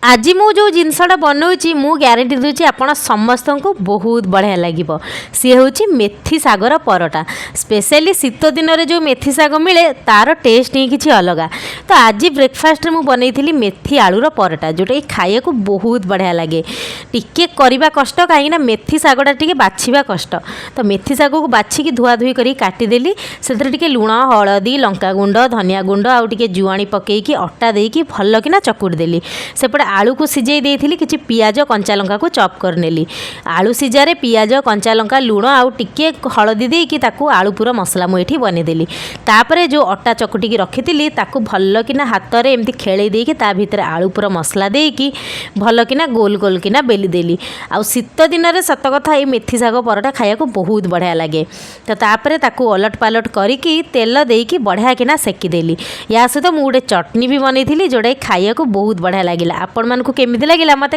ଆଜି ମୁଁ ଯେଉଁ ଜିନିଷଟା ବନାଉଛି, ମୁଁ ଗ୍ୟାରେଣ୍ଟି ଦେଉଛି, ଆପଣ ସମସ୍ତଙ୍କୁ ବହୁତ ବଢ଼ିଆ ଲାଗିବ। ସିଏ ହେଉଛି ମେଥି ଶାଗର ପରଟା। ସ୍ପେଶାଲି ଶୀତ ଦିନରେ ଯେଉଁ ମେଥି ଶାଗ ମିଳେ, ତା'ର ଟେଷ୍ଟ ହିଁ କିଛି ଅଲଗା। ତ ଆଜି ବ୍ରେକଫାଷ୍ଟରେ ମୁଁ ବନେଇଥିଲି ମେଥି ଆଳୁର ପରଟା, ଯେଉଁଟାକି ଖାଇବାକୁ ବହୁତ ବଢ଼ିଆ ଲାଗେ। ଟିକେ କରିବା କଷ୍ଟ, କାହିଁକିନା ମେଥି ଶାଗଟା ଟିକେ ବାଛିବା କଷ୍ଟ। ତ ମେଥି ଶାଗକୁ ବାଛିକି ଧୁଆ ଧୁଇ କରି କାଟିଦେଲି। ସେଥିରେ ଟିକେ ଲୁଣ, ହଳଦୀ, ଲଙ୍କାଗୁଣ୍ଡ, ଧନିଆ ଗୁଣ୍ଡ ଆଉ ଟିକେ ଜୁଆଣି ପକାଇକି, ଅଟା ଦେଇକି ଭଲକିନା ଚକୁଡ଼ି ଦେଲି। ସେପଟେ ଆଳୁକୁ ସିଝେଇ ଦେଇଥିଲି। କିଛି ପିଆଜ, କଞ୍ଚା ଲଙ୍କାକୁ ଚପ୍ କରିନେଲି। ଆଳୁ ସିଝାରେ ପିଆଜ, କଞ୍ଚା ଲଙ୍କା, ଲୁଣ ଆଉ ଟିକେ ହଳଦୀ ଦେଇକି ତାକୁ ଆଳୁ ପୁର ମସଲା ମୁଁ ଏଠି ବନେଇଦେଲି। ତାପରେ ଯେଉଁ ଅଟା ଚକୁଟିକି ରଖିଥିଲି, ତାକୁ ଭଲକିନା ହାତରେ ଏମିତି ଖେଳେଇ ଦେଇକି, ତା ଭିତରେ ଆଳୁ ପୁର ମସଲା ଦେଇକି ଭଲକିନା ଗୋଲ ଗୋଲ କିନା ବେଲି ଦେଲି। ଆଉ ଶୀତ ଦିନରେ ସତ କଥା, ଏଇ ମେଥି ଶାଗ ପରଟା ଖାଇବାକୁ ବହୁତ ବଢ଼ିଆ ଲାଗେ। ତ ତାପରେ ତାକୁ ଓଲଟ ପାଲଟ କରିକି ତେଲ ଦେଇକି ବଢ଼ିଆ କିନା ସେକିଦେଲି। ୟା ସହିତ ମୁଁ ଗୋଟେ ଚଟଣି ବି ବନେଇଥିଲି, ଯେଉଁଟାକି ଖାଇବାକୁ ବହୁତ ବଢ଼ିଆ ଲାଗିଲା। ଆପଣମାନଙ୍କୁ କେମିତି ଲାଗିଲା, ମୋତେ